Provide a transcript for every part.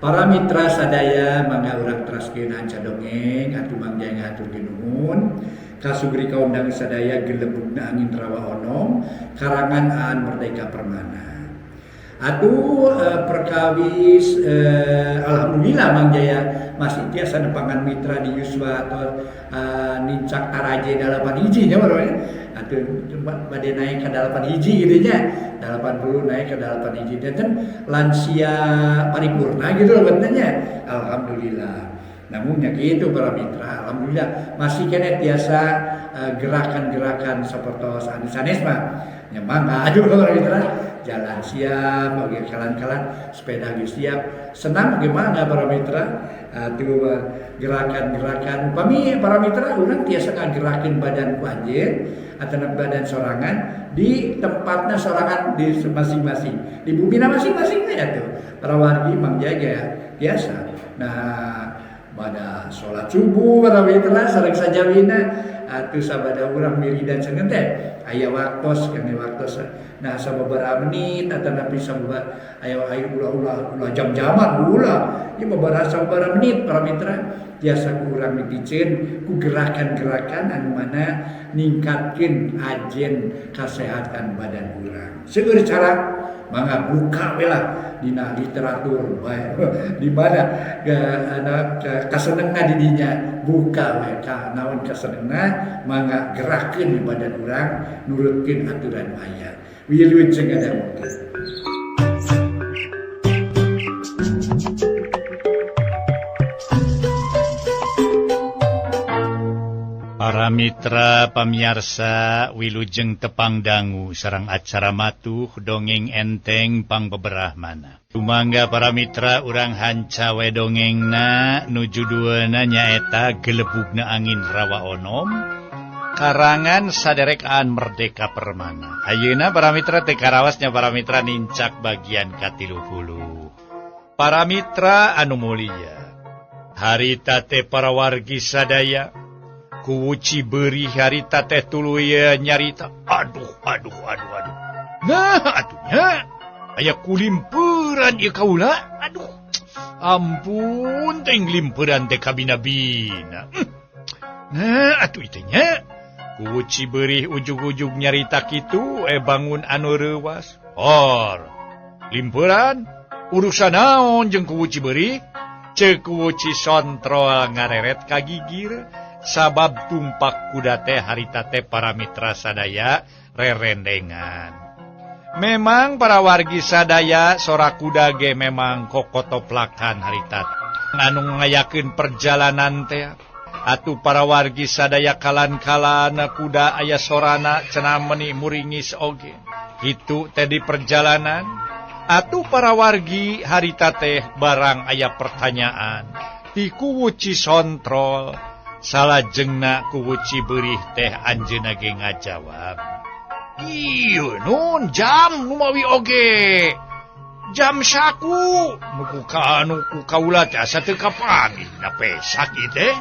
Para mitra sadaya mangga urang teraskeun hanca dongeng atuh Mang Jaya ngahaturkeun nuhun ka sugri kaundang sadaya gelebugna angin rawa onom karangan Aan Merdeka Permana. Atuh perkawis alhamdulillah Mang Jaya masih tiasa nepangan mitra di Yuswa atau nincak taraje 8 hiji nya baru ya. Atuh bade naik ke 8 hiji gitu nya. 80 naik ke 8 hiji dan lansia paripurna gitu loh betulnya. Alhamdulillah. Namun ya gitu para mitra, alhamdulillah masih kene tiasa gerakan-gerakan seperti anu sanes mah. Nya mangga aduh para mitra, jalan siap, oge kalan-kalan sepeda ge siap. Senam gimana para mitra? Atuh gerakan-gerakan upami para mitra urang tiasa ngagerakeun badan ku anjeun atau badan sorangan di tempatna sorangan di masing-masing. Di bumina masing-masing ya tuh. Para wargi Mang Jaga biasa. Nah, pada sholat subuh para mitra sareng sajawina atuh sabada urang wiridan cenah teh aya waktos kene waktos nah sababaraha menit atanapi sababaraha aya aya ulah-ulah ulah jam-jaman ulah ieu babaraha sababaraha menit para mitra tiasa ku urang dipiceun ku gerakan-gerakan anu mana ningkatkeun ajen kasehatan badan urang seueur cara mangga buka we lah dina literatur bae di mana kasenengna di dinya buka we ka naon kasenengna mangga gerakeun di badan urang nurutkeun aturan aya wilujeng ngadangukeun. Para mitra pamiarsa wilujeng tepang dangu sareng acara matuh dongeng enteng pangbeberahmana. Sumangga para mitra urang hanca we dongengna nu judulna nyaeta Gelebugna Angin Rawa Onom karangan saderekaan Merdeka Permana. Ayeuna para mitra teu karawasnya para mitra nincak bagian ka-30. Para mitra anu mulia, harita teh para wargi sadaya kuwuci beri harita teh tuluy nyarita aduh aduh aduh aduh nah atuhnya aya kulimperan ieu kaula aduh ampun teh limperan teh kabina-bina nah atuh ieu nya kuwuci beri ujug-ujug nyarita kitu bangun anu reuwas hor limperan urusan naon jeung kuwuci beri ceuk kuwuci sontrol ngareret ka gigir sabab tumpak kuda teh harita teh para mitra sadaya rerendengan. Memang para wargi sadaya sora kuda ge memang kokotoplakan harita anu ngayakeun perjalanan teh. Atuh para wargi sadaya kalan-kalana kuda aya sorana cenah meuni muringis oge. Kitu teh di perjalanan. Atuh para wargi harita teh barang aya pertanyaan ti kuwu Cisontrol. Salajengna kuwu Cibeurih teh anjeunna ge ngajawab. Ieu nun jam numawi oge. Jam saku nu ku ka nu ku kaula teh asa teu kapanggih na pesak ieu teh.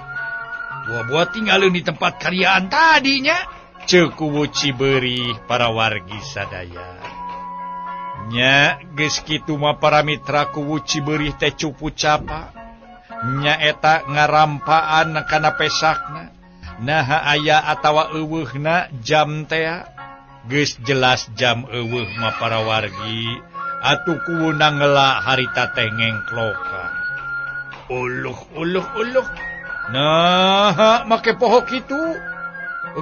Buah-buah tinggalin di tempat karyaan tadinya. Ceuk kuwu Cibeurih para wargi sadaya. Nya geus kitu mah para mitra kuwu Cibeurih teh cupu capa. Nyaeta ngarampaan kana pesakna naha aya atawa euweuhna jam teh geus jelas jam euweuh mah para wargi atuh kuwuna ngela harita teh ngengklokan uluh uluh uluh nah make poho kitu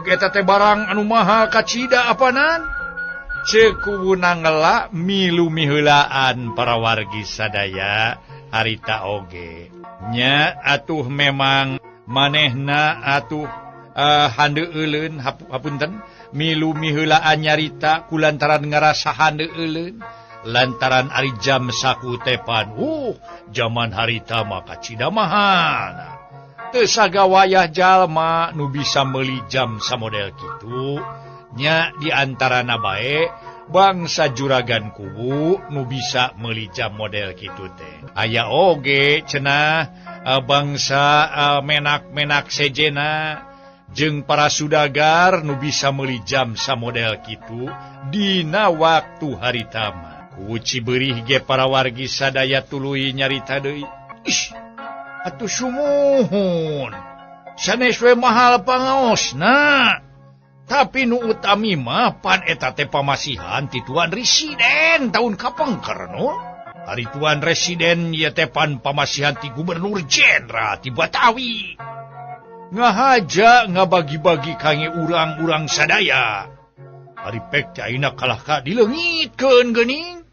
eta teh barang anu mahal kacida apanan ceuk kuwuna ngela milu miheulaan para wargi sadaya harita oge nya atuh memang manehna atuh handeueuleun hapunten milu miheulaan nyarita kulantaran ngarasa handeueuleun lantaran ari jam saku tepan jaman harita mah kacida mahana teu sagawayah jalma nu bisa meuli jam samodel kitu nya di antarana bae bangsa juragan kubu nu bisa meuli jam model kitu teh aya oge cenah bangsa menak-menak sejena jeung para sudagar nu bisa meuli jam samodel kitu dina waktu harita mah. Kuwu Cibeurih ge para wargi sadaya tuluy nyarita deui. Ih, atuh sumuhun. Sanes we mahal pangaosna. Tapi nu utami mah pan eta teh pamasihan ti Tuan Residen tahun kapengker nu. Ari Tuan Residen ieu teh pan pamasihan ti Gubernur Jenderal ti Batawi. Ngahaja ngabagi-bagi kange urang-urang sadaya. Ari pek teh ayeuna kalah ka dileungitkeun geuning.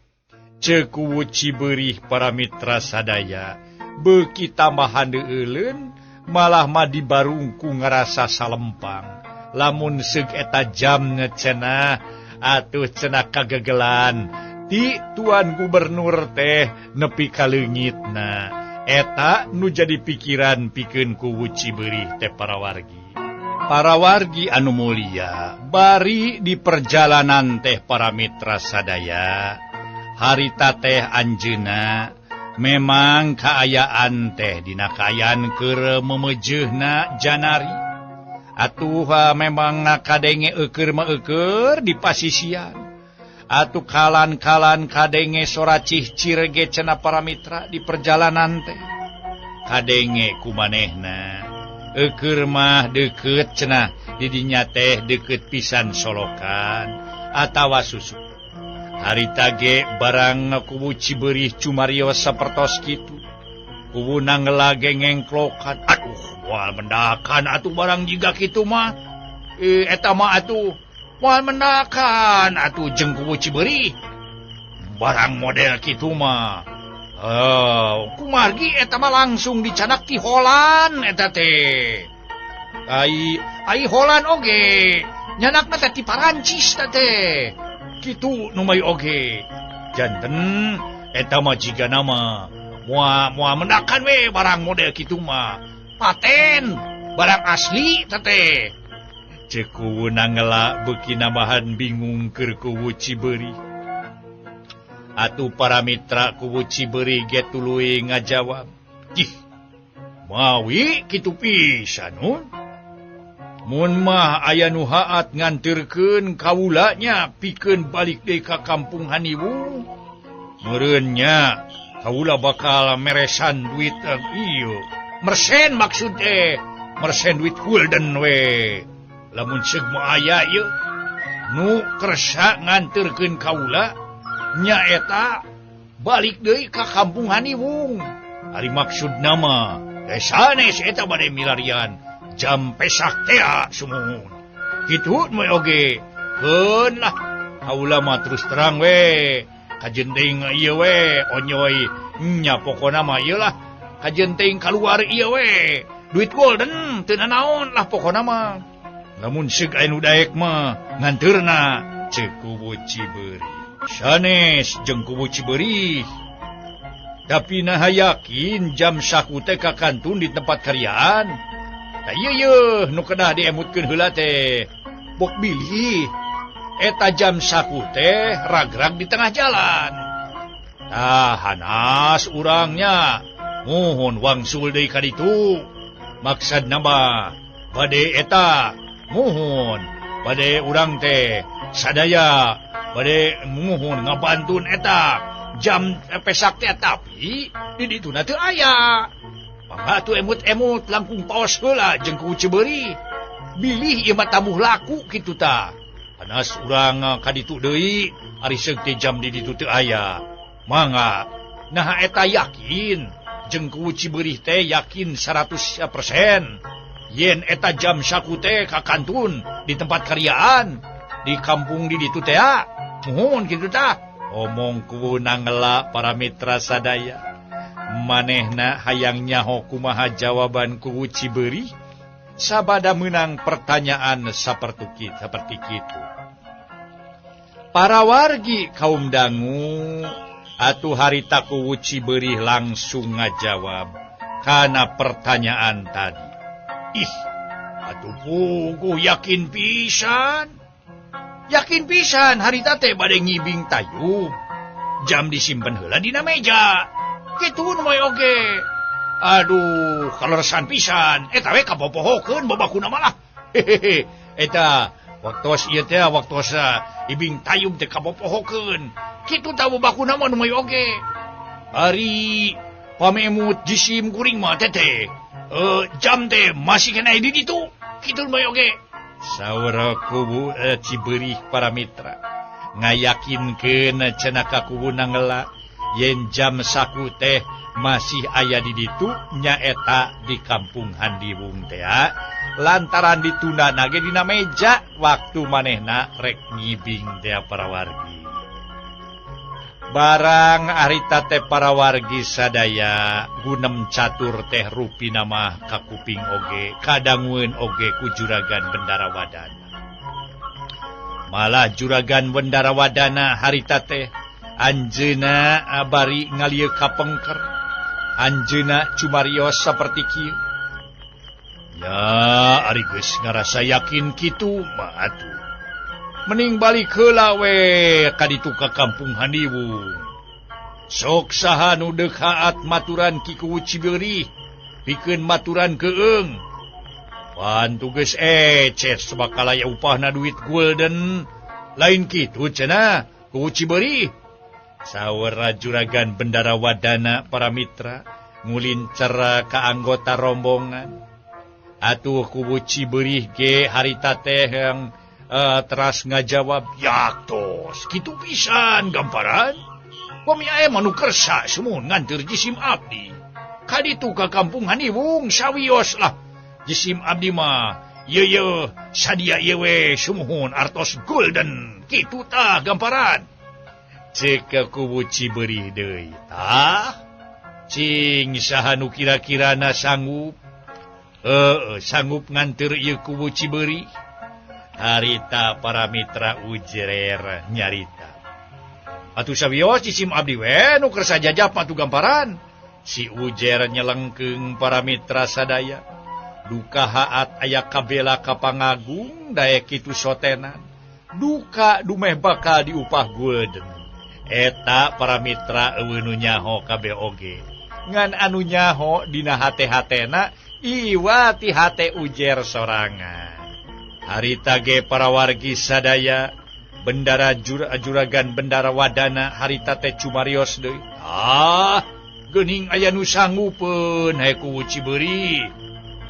Ceuk Kuwu Cibeurih para mitra sadaya beuki tambahan deueuleun malah mah dibarungku ngarasa salempang. Lamun seug eta jam cenah atuh cenah kagegelan ti Tuan Gubernur teh nepi ka leungitna. Eta nu jadi pikiran pikeun Kuwu Cibeurih teh para wargi. Para wargi anu mulia, bari di perjalanan teh para mitra sadaya, harita teh anjeunna memang kaayaan teh dina kaayaan keur memejeuhna janari. Atuh memang kadenge eueur mah eueur di pasisian. Atuh kalan-kalan kadenge sora cihcir ge cenah para mitra di perjalanan teh. Kadenge kumanehna eueur mah deukeut cenah didinya teh deukeut pisan solokan atawa susu. Harita ge barang Kuwu Cibeurih cumarios sapertos kitu. Kuwu nangela ge ngengklokan. Aduh, moal mendakan atuh barang jiga kitu mah. Eta mah atuh moal mendakan atuh jeung Kuwu Cibeurih. Barang model kitu mah. Kumargi eta mah langsung dicanak ti Holland eta teh. Ai ai Holland oge nyanakna teh ti Parancis ta teh. Kitu nu mai oge. Janten eta mah jigana mah moal mendakan we barang model kitu mah. Paten barang asli ta teh. Ceuk Kuwu nangela beuki nambahan bingung keur Kuwu Cibeurih. Atuh para mitra Kuwu Cibeurih ge tuluy ngajawab. Ih, mawi kitu pisan nun. Mun mah aya nu haat nganterkeun kaula nya pikeun balik deui ka kampung Haniwung. Meureun nya kaula bakal meresan duit ieu. Mersen maksud teh, mersen duit gulden we. Lamun seug mah aya ieu nu kersa nganterkeun kaula nyaeta balik deui ka kampung Haniwung. Ari maksudna mah sanes eta bade milarian jam pesak teh sumuhun. Kitu mah oge. Keun lah kaula mah terus terang we kajen teuing ieu we onyoy nya pokona mah ieu lah kajen teuing kaluar ieu we duit golden teu nanaon lah pokona mah. Lamun seug aya nu daek mah nganteurna ceuk Kuwu Cibeurih. Sanes jeung Kuwu Cibeurih. Tapi naha yakin jam saku teh ka kantun di tempat karyaan. Tah ieu yeuh nu kedah diemutkeun heula teh. Bok bilih eta jam saku teh ragrag di tengah jalan. Tah hanas urangnya muhun wangsul deui ka ditu. Maksudna mah bade eta muhun bade urang teh sadaya bade muhun ngabantun eta jam pesak teh tapi di dituna teu aya. Mangga atuh emut-emut langkung paos heula jeung Kuwu Cibeurih. Bilih ieu mah tamuh laku kitu tah. Panas urang ka ditu deui ari seug teh jam di ditu teu aya. Mangga naha eta yakin jeung Kuwu Cibeurih teh yakin 100% yen eta jam saku teh ka kantun di tempat karyaan di kampung di ditu teh muhun kitu tah. Omong Kuwu nangela para mitra sadaya. Manehna hayang nyaho kumaha jawaban Kuwu Cibeurih sabada meunang pertanyaan saperti kitu. Para wargi kaum dangu atuh harita Kuwu Cibeurih langsung ngajawab kana pertanyaan tadi. Ih, atuh puguh yakin pisan. Yakin pisan harita teh bade ngibing tayub. Jam disimpen heula dina meja. Kitu nu moe oge. Aduh, kaleresan pisan. Eta we kapopohokeun babakuna malah. Hehehe. Eta Waktos ieu teh waktos ibing tayub teh kapopohokeun. Kitu tah bakuna mah nu moy oge. Ari pamemut jisim kuring mah teh jam teh masih kena di ditu. Kitu nu moy oge. Saur kubu Cibeurih para mitra ngayakinkeun cenah ka kubu Nanggela yen jam saku teh masih aya di ditu nyaeta di kampung Handiwung teh lantaran ditunda nage dina meja waktu manehna rek ngibing teh para wargi. Barang harita teh para wargi sadaya gunem catur teh rupina mah ka kuping oge kadangueun oge ku Juragan Bendara Wadana. Malah Juragan Bendara Wadana harita teh anjeunna bari ngalieu ka pengker. Anjeunna cumarios saperti kieu. Ya ari geus ngarasa yakin kitu mah atuh. Mending balik heula we ka ditu ka kampung Handiwung. Sok saha nu deuk haat maturan Ki Kuwu Cibeurih pikeun maturan keung. Pan tugas ecet bakal aya upahna duit gulden. Lain kitu cenah Kuwu Cibeurih. Saur Juragan Bendara Wadana para mitra ngulincer ka anggota rombongan. Atuh Kuwu Cibeurih ge harita teh yang teras ngajawab yaktos kitu pisan gamparan. Pami aya mah nu kersa sumuhun nganteur jisim abdi. Kaditu ka kampung Handiwung sawios lah. Jisim abdi mah yeuh yeuh sadia ieu we sumuhun artos golden kitu tah gamparan. Cek ka Kuwu Cibeurih deui tah cing saha nu kira-kirana sanggup sanggup nganteur ieu Kuwu Cibeurih. Harita para mitra ujerer nyarita. Atuh sawios jisim abdi we nu kersa jajap atuh gamparan. Si ujer nyelengkeung para mitra sadaya. Duka haat aya kabela ka pangagung daek kitu sotenan. Duka dumeh bakal diupah gulden. Eta para mitra eueuh nu nyaho kabeh oge. Ngan anu nyaho dina hate-hatena iwati hate ujer sorangan. Harita ge para wargi sadaya Bendara Juragan Bendara Wadana harita teh cumarios deui. Ah, geuning aya nu sanggupeun hae Kuwu Cibeurih.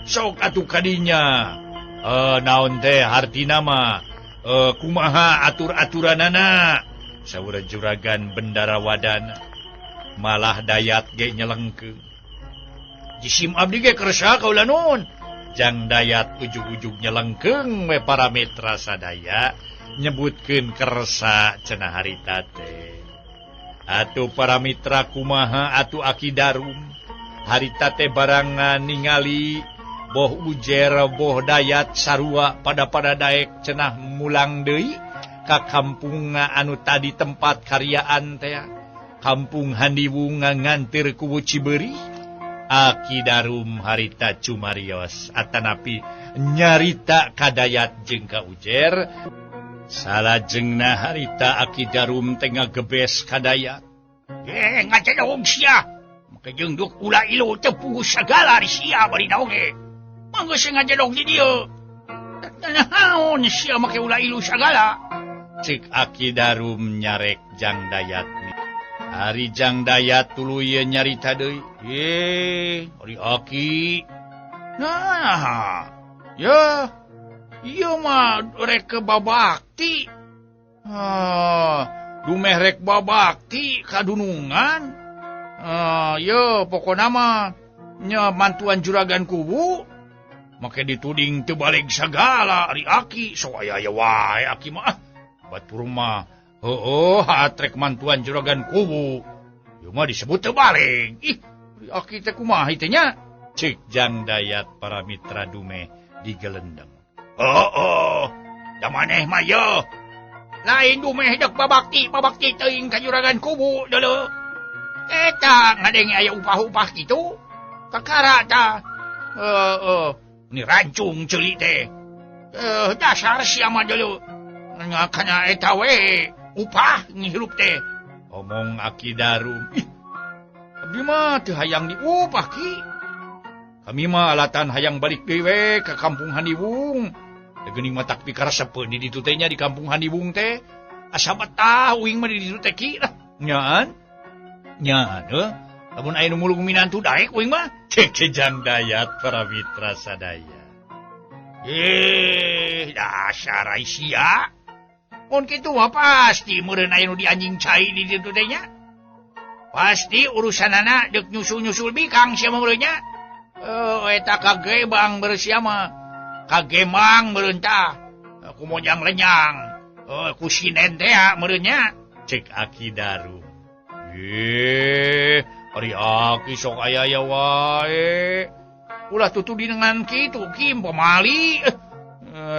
Sok atuh kadinya. Naon teh hartina mah kumaha atur-aturanana. Saur Juragan Bendara Wadana. Malah Dayat ge nyelengkeung. Jisim abdi ge kersa kaula nun. Jang Dayat ujug-ujug nyelengkeung we para mitra sadaya nyebutkeun kersa cenah harita teh. Atuh para mitra kumaha atuh Aki Darum harita teh barangan ningali boh ujer boh Dayat sarua pada-pada daek cenah mulang deui ka kampung anu tadi tempat karyaan teh. Kampung Handiwung ngantir Kuwu Cibeurih. Aki Darum harita cumarios atanapi nyarita ka Dayat jeung ka Ujer. Salajengna harita Aki Darum teh ngagebes ka Dayat. Ngacedong sia. Make jeung duk ulah ilu teu puguh sagala di sia bari oge. Mangga sing ngajedog di dieu. Naon sia make ulah ilu sagala. Cek Aki Darum nyarek Jang Dayat. Ari Jang Dayat tuluy nyarita deui. Ari Aki. Nah, ya ieu mah rek ke babakti. Dumeh rek babakti kadunungan. Ye pokona mah nya mantuan Juragan Kuwu. Make dituding teu baleg sagala ari Aki. Sok aya aya wae Aki mah. Batur mah heueuh hatrek mantuan Juragan Kuwu. Ieu mah disebut teu baleg. Ih, Aki teh kumaha teh nya? Cek Jang Dayat para mitra dumeh digelendeng. Heueuh, da maneh mah yeuh. Lain dumeh dek babakti, babakti teuing ka Juragan Kuwu deuleu. Eta ngadenge aya upah-upah kitu. Kakara tah. Heueuh, ni rancung ceuli teh. Dasar sia mah deuleu. Ngakana eta we upah ngihirup teh. Omong Aki Darum. Ih, abdi mah teu hayang diupah ki. Kami mah alatan hayang balik deui we ka kampung Handiwung. Geuning matak pikaresep di ditu teh nya di kampung Handiwung teh. Asa betah uing mah di ditu teh ki lah. Nyaan. Nyaan heuh. Lamun aya nu mulung minantu daek uing mah. Cek Jang Dayat para mitra sadaya. Eh, dasar ai sia. Mun kitu mah pasti meureun aya nu dianjing cai di ditu teh nya. Pasti urusanana deuk nyusul-nyusul bikang sia mah meureun nya. Oh, eta kagebang beureuh mah. Kagemang meureun tah. Ku mojang lenyang. Oh, ku sinen teh meureun nya. Cek Aki Daru. Eh, ari aki sok aya-aya wae. Ulah tutudingan kitu Kim pamali.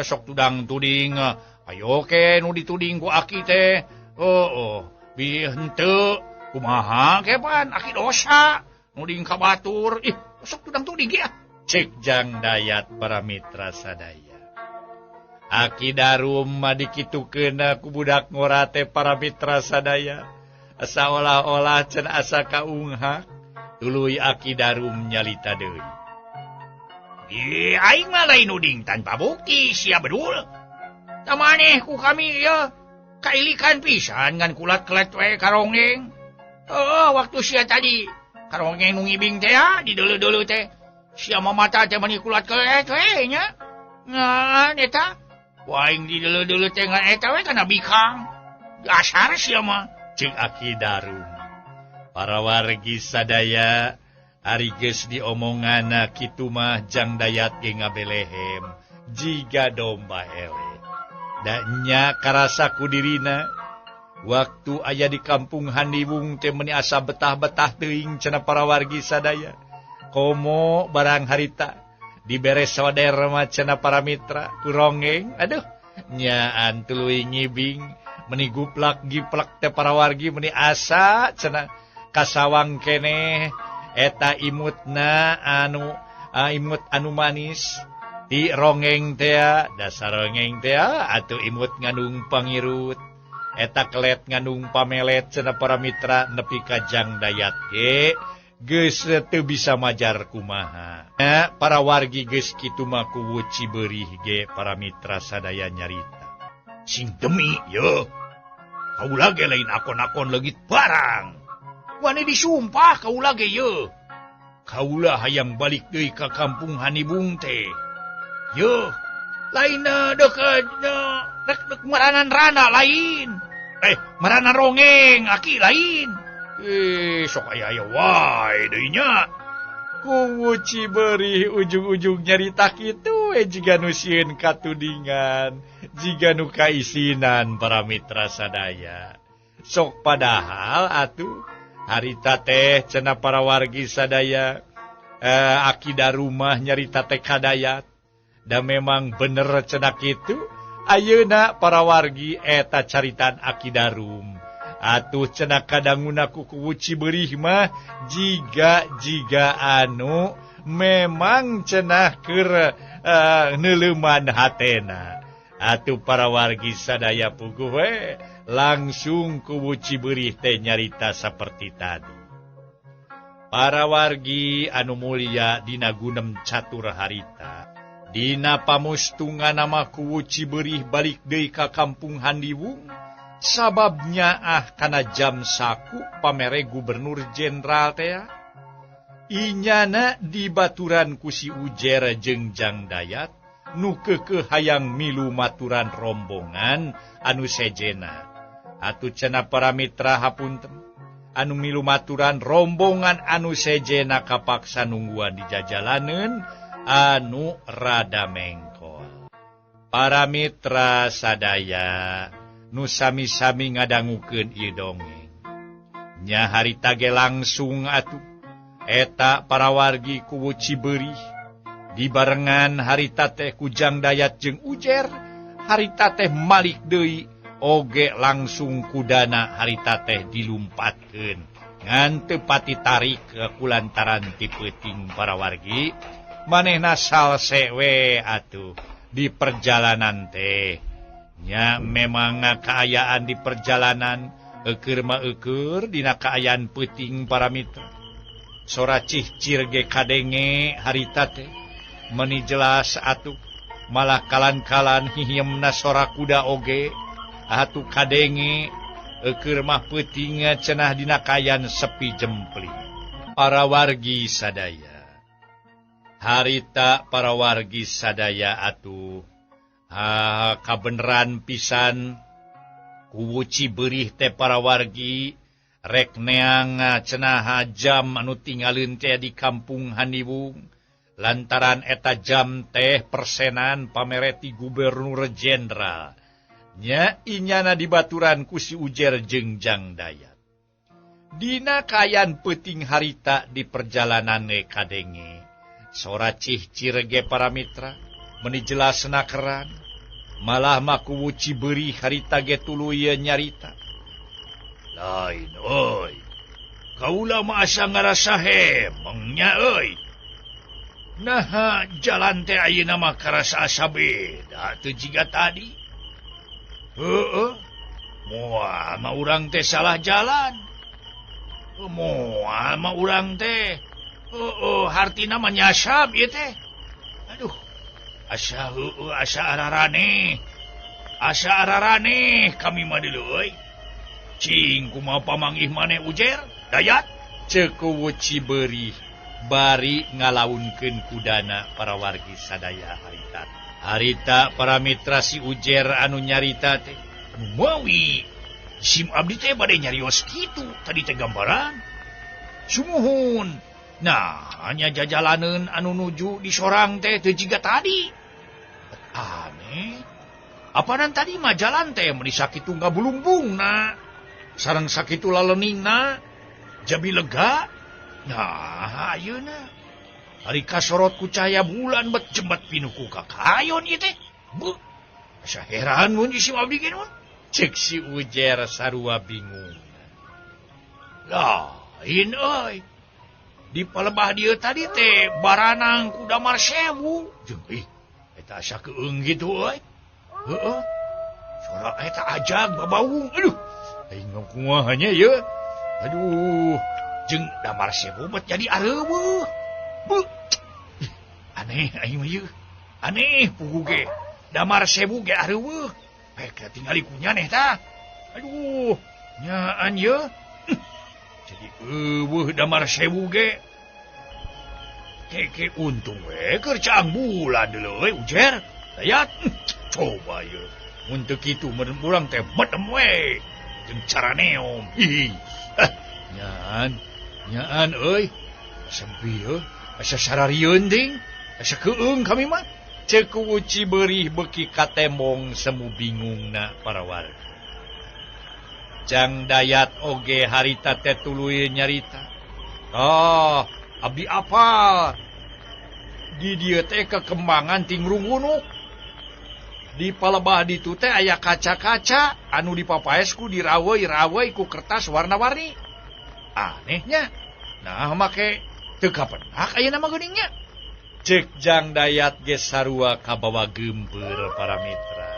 Sok tudang tuding. Ayo ke nu dituding ku aki teh. Oh, bi henteu kumaha ke pan aki dosa nuding ka batur. Ih, sok tudang tuding ge ah. Cek Jang Dayat para mitra sadaya. Aki Darum mah dikitukeun ku budak ngora teh para mitra sadaya. Saolah-olah can asa kaunghak tuluy Aki Darum nyalita deui. Ih, aing mah lain nuding tanpa bukti sia bedul. Tah maneh ku kami ya kailikan pisan ngan kulat-kelet we karongeng. Heuh, waktu sia tadi karongeng nu ngibing teh ya di deuleu-deuleu teh. Sia mah mata teh mani kulat-kelet we nya. Ngan eta aing di deuleu-deuleu teh ngan eta we kana bikang. Dasar sia mah. Cek Aki Darum. Para wargi sadaya ari geus diomonganna kitu mah Jang Dayat ge ngabelehem jiga domba eleh. Da nya karasa ku dirina waktu aya di kampung Handiwung teh meuni asa betah-betah teuing cenah para wargi sadaya. Komo barang harita dibere soder mah cenah para mitra ku rongeng. Aduh, nyaan tuluy ngibing meni guplak giplak teh para wargi meni asa cenah kasawang keneh eta imutna anu imut anu manis di rongeng teh dasar rongeng teh atuh imut ngandung pangirut eta kelet ngandung pamelet cenah para mitra nepi ka Jang Dayat ge geus teu bisa majar kumaha. Para wargi geus kitu mah kuwu Cibeurih ge para mitra sadaya nyarita. Sing demi ye. Kaula ge lain akon-akon leungit barang. Wani disumpah kaula ge ye. Kaula hayang balik deui ka kampung Hanibung teh. Ye, lain deket rek maranan rana lain. Maranan rongeng aki lain. Sok aya-aya wae deui nya. Kuwu Cibeurih ujung-ujung nyarita kitu we jiga nu sieun katudingan, jiga nu kaisinan para mitra sadaya. Sok padahal atuh harita teh cenah para wargi sadaya Aki Darumah nyarita teh kadayat. Da memang bener cenah kitu ayeuna para wargi eta caritaan Aki Darum. Atuh cenah kadanguna ku kuwu Cibeurih mah jiga-jiga anu memang cenah keur neuleuman hatena. Atuh para wargi sadaya puguh we langsung kuwu Cibeurih teh nyarita saperti tadi. Para wargi anu mulia dina gunem catur harita. Dina pamustungan nama kuwu Cibeurih balik deui ka kampung Handiwung. Sababnya ah kana jam saku pamere gubernur jenderal teh inyana dibaturan ku si Ujer jeung Jang Dayat nu keukeuh hayang milu maturan rombongan anu sejena. Atuh cenah para mitra hapunten anu milu maturan rombongan anu sejena kapaksa nungguan di jajalaneun anu rada mengkol. Para mitra sadaya nu sami-sami ngadangukeun ieu dongeng. Nya harita ge langsung atuh eta para wargi kuwu Cibeurih dibarengan harita teh ku Jang Dayat jeung Ujer, harita teh malik deui oge langsung kudana harita teh dilumpatkeun. Ngan teu pati tarik kulantaran ti peuting para wargi manehna salse we atuh di perjalanan teh. Nya memang kaayaan di perjalanan eukeur mah eukeur dina kaayaan peuting para mitra. Sora cihcir ge kadenge harita teh meni jelas atuh. Malah kalan-kalan hihiemna sora kuda oge atuh kadenge eukeur mah peuting cenah dina kayan sepi jempling. Para wargi sadaya. Harita para wargi sadaya atuh ha kabeneran pisan kuwu Cibeurih teh para wargi rek neang cenah jam anu tinggalin teh di kampung Haniwung lantaran eta jam teh persenan pamereti gubernur jenderal nya inyana dibaturan ku si Ujer jeung Jang Dayat. Dina kayan peuting harita di perjalanan kadenge sora cih cirege para mitra meni jelas nakeran malah makuwu Cibeurih harita ge tuluy nyarita. Lain euy, kaula mah asa ngarasa hemeng nya euy. Naha jalan teh ayeuna mah karasa asa beda teu jiga tadi. Heueuh, moal mah urang teh salah jalan. Moal mah urang teh heueuh hartina mah nyasab ieu teh. Aduh, asa heueuh asa araraneh. Asa araraneh kami mah deuleu euy. Cing kumaha pamanggih maneh Ujer Dayat ceuk kuwu Cibeurih bari ngalaunkeun kudana para wargi sadaya harita. Harita para mitra si Ujer anu nyarita teh anu mawi sim abdi teh bade nyarios kitu tadi teh gambaran. Sumuhun. Nah, hanya jajalaneun anu nuju di sorang teh teu jiga tadi. Aneh. Apanan tadi mah jalan teh meuni sakitu ngabulungbungna. Sareng sakitu laleningna jadi lega. Nah, ayeuna ari kasorot ku cahaya bulan bet jembat pinuku ka kayon ieu teh. Beuh, asa heran mun isim abdi ge mun. Ceuk si Ujer sarua bingung. Lain euy. Di palebah dieu tadi teh baranang ku Damar Sewu. Jeung ih, eta asa keung kitu euy. Heueuh. Sora eta ajag babaung. Aduh. Aing kumaha nya ieu. Aduh, jeung Damar Sewu bet jadi areuweuh. Beuh. Aneh aing mah ieu. Aneh pugu ge. Damar Sewu ge areuweuh. Pek tingali ku nyaneh tah. Aduh, nyaan ieu. Jadi euweuh Damar Sewu ge. Keke untung we keur caang bulan deuleu euy Ujer. Dayat. Coba ieu. Mun teu kitu meureun urang teh medem we. Jeung caraneom. Ih. Nyaan, nyaan euy. Asa bieu, asa sararieun ting. Asa keung kami mah. Ceuk kuwu Cibeurih beuki katembong semu bingungna para warga. Jang Dayat oge harita teh tuluy nyarita. Oh, abdi apal. Di dieu teh kekembangan ting rungunuk. Di palebah ditu teh aya kaca-kaca anu dipapaes ku diraweuy-raweuy ku kertas warna-warni. Anehnya. Nah, make teu kapenak ayeuna mah geuning nya. Ceuk Jang Dayat ge sarua kabawa geumpeur para mitra.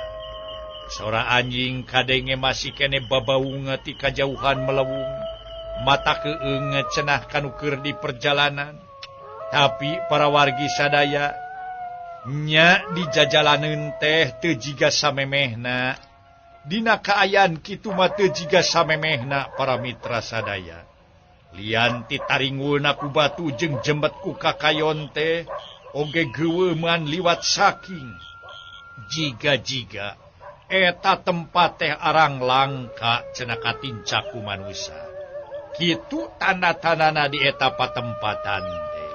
Sora anjing kadenge masih kene babaung ti kajauhan melewung. Mata keung cenah kanu keur di perjalanan. Tapi para wargi sadaya nya di jajalaneun teh teu jiga samemehna. Dina kaayaan kitu mah teu jiga samemehna para mitra sadaya. Lian ti taringulna ku batu jeung jembet ku kakayon teh oge geuweuman liwat saking. Jiga-jiga eta tempat teh arang langka cenah katincak ku manusa. Kitu tanda-tandana di eta patempatan teh.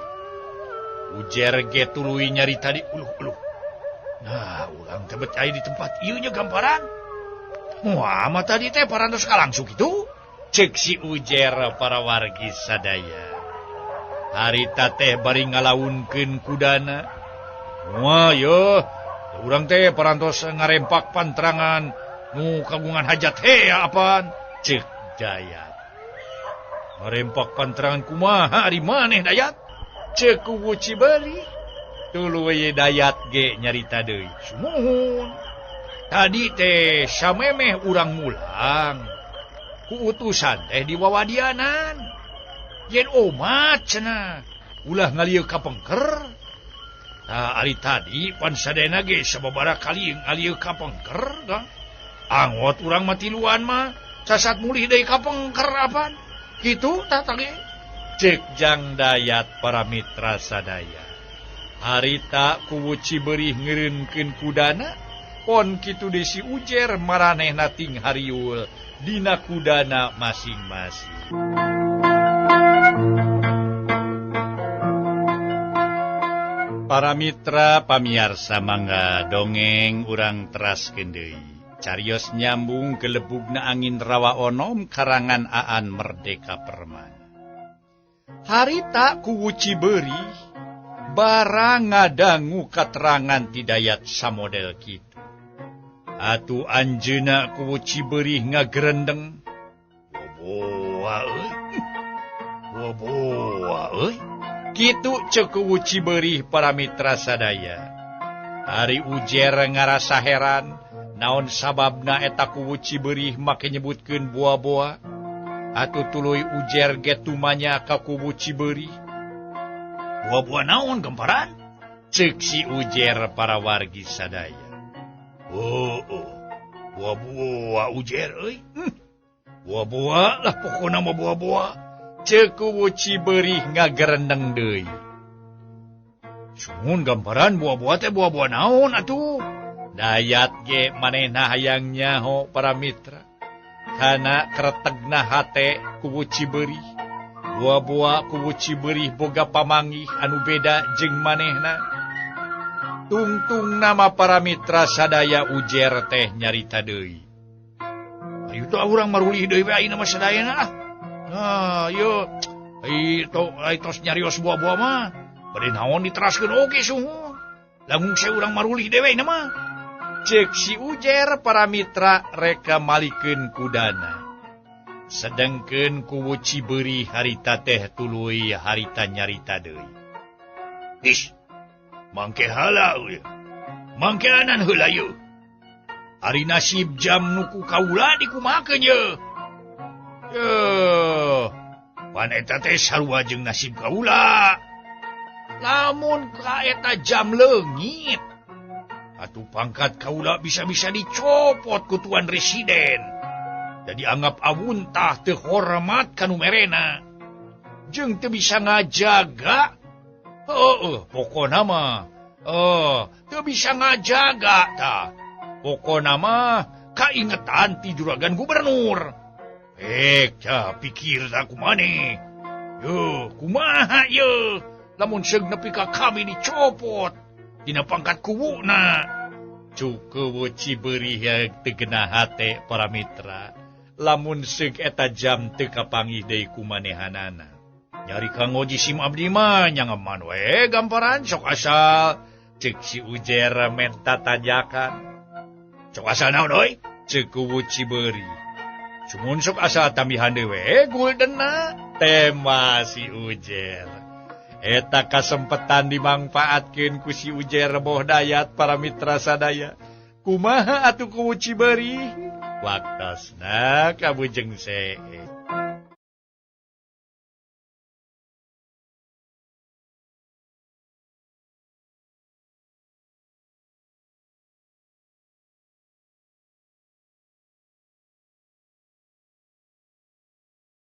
Ujer ge tuluy nyarita di uluh-uluh. Nah, urang teh bet aya di tempat ieu nya gamparan. Moal mah tadi teh parantos kalangsu kitu. Ceuk si Ujer para wargi sadaya. Harita teh bari ngalaunkeun kudana. Wah, yo, urang teh parantos ngarempak pantrangan nu kagungan hajat hea apaan? Ceuk Dayat. Ngarempak pantrangan kumaha ari maneh Dayat? Ceuk kuwu Cibeurih. Tuluy Dayat ge nyarita deui. Sumuhun. Tadi teh samemeh urang mulang. Ku utusan teh diwawadianan. Yen omat cenah ulah ngalieu ka pengker. Nah, ari tadi pan sadayana ge sababaraha kali ngalieu ka pengker da. Angot urang mah tiluan mah sasat mulih deui ka pengker apan. Kitu tah tadi. Cek Jang Dayat para mitra sadaya. Harita kuwu Cibeurih ngeureunkeun kudana, pon kitu deui si Ujer maranehna ting hariul dina kudana masing-masing. Para mitra pamiarsa mangga dongeng urang teraskeun deui. Carios nyambung gelebugna angin rawa onom karangan Aan Merdeka Permana. Harita kuwu Cibeurih barang ngadangu katerangan ti Dayat samodel kitu. Atuh anjeunna kuwu Cibeurih ngagerendeng. Boboa euy. Boboa euy. Kitu ceuk kuwu Cibeurih para mitra sadaya. Ari Ujer ngarasa heran naon sababna eta kuwu Cibeurih make nyebutkeun boa-boa. Atuh tuluy Ujer ge tumanya ka kuwu Cibeurih. Boa-boa naon gemparan? Ceuk si Ujer para wargi sadaya. Oh, oh. Boa-boa Ujer euy. Boa-boa lah pokona mah boa-boa. Ceuk kuwu Cibeurih ngagerendeng deui. Sumun gambaran buah-buah teh buah-buah naon atuh. Dayat ge manehna hayang nyaho para mitra. Kana kretegna hate kuwu Cibeurih. Buah-buah kuwu Cibeurih boga pamanggih anu beda jeung manehna. Tungtung nama para mitra sadaya Ujer teh nyarita deui. Ayu tah urang marulih deui we ayeuna mah sadayana ah. Nah, yo, ai tos nyarios buah-buah mah. Bade naon diteraskeun oge suhu. Langung se urang marulih dewe na mah. Ceuk si Ujer para mitra reka malikeun kudana. Sedengkeun kuwu Cibeurih harita teh tuluy harita nyarita deui. Ish, mangke hala euy. Mangke anan heula yeuh. Ari nasib jam nu ku kaula dikumahakeun yeuh. Yeuh, pan eta teh sarua jeung nasib kaula. Lamun ka eta jam leungit, atuh pangkat kaula bisa-bisa dicopot ku tuan residen. Jadi anggap awuntah teu hormat ka nu merena. Jeung teu bisa ngajaga. Heueuh, pokona mah teu bisa ngajaga tah. Pokona mah kaingetan ti juragan gubernur. Cah pikir aku maneh. Yo, kumaha ye? Lamun seug nepi ka kami dicopot dina pangkat kuwuna. Cuk kuwu Cibeurih teu genah hate para mitra. Lamun seug eta jam teu kapanggih deui ku manehanana. Nyari kanggo jisim abdi mah nyangeman we gamparan sok asal. Ceuk si Ujer menta tanjakan. Sok asal naon euy? Ceuk kuwu Cibeurih. Sumun sok asal tambihan deui we guldenna. Tema si Ujer. Eta kasempetan dimangfaatkeun ku si Ujer boh Dayat para mitra sadaya. Kumaha atuh kuwu Cibeurih? Waktosna kabujeng see.